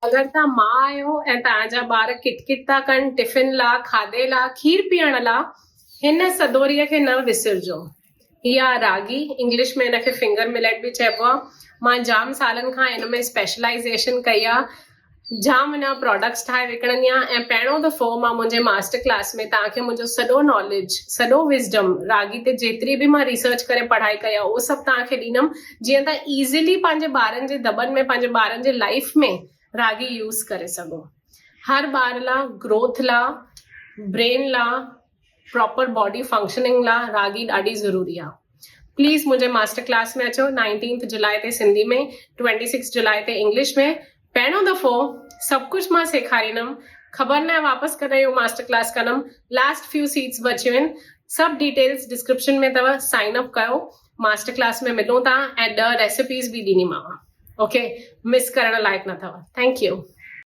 اگر توهان ماء آهيو ۽ توهان جا ٻار ڪٽ ڪٽ ٿا ڪن ٽفن لا، کاڌي لا، کير پيئڻ لا، هن سدوريء کي نه وسرجو. هي آ راگي، انگلش ۾ هن کي فنگر مليٽ به چئبو آ. مان جام سالن کان ان ۾ اسپيشلائيزيشن ڪئي آ. جام هن جا پراڊڪٽس ٺاهي وڪڻندي آهيان ۽ پهريون دفعو مان منهنجي ماسٽر ڪلاس ۾ توهان کي منهنجو سڄو ناليج، سڄو وزڊم راگي تي جيتري به مان ريسرچ ڪري پڙهائي ڪئي آ اهو سڀ توهان کي ڏيندم جيئن توهان ايزلي پنهنجي ٻارن جي دٻن ۾ پنهنجي ٻارن جي لائيف ۾ راگي يوز ڪري سگهو. هر ٻار لا گروٿ لا برين لا پراپر باڊي فنڪشننگ لا راگي ڏاڍي ضروري آ. پليز منهنجي ماسٽر ڪلاس ۾ اچو نائنٽينٿ جولاء تي سنڌي ۾ ٽوئنٽي سڪس جولاء تي انگلش ۾ پهريون دفعو سڀ ڪجهه مان سيکاريندم خبر ناهي واپس ڪڏهن اهو ماسٽر ڪلاس ڪندم لاسٽ فيو سيٽس بچيون آهن سڀ ڊيٽيلز ڊسڪرپشن ۾ اٿو سائن اپ ڪيو ماسٽر ڪلاس ۾ ملون ٿا ۽ ڏهه ريسيپيز به ڏينديمانو اوڪي مس ڪرڻ لائق نه اٿو thank you.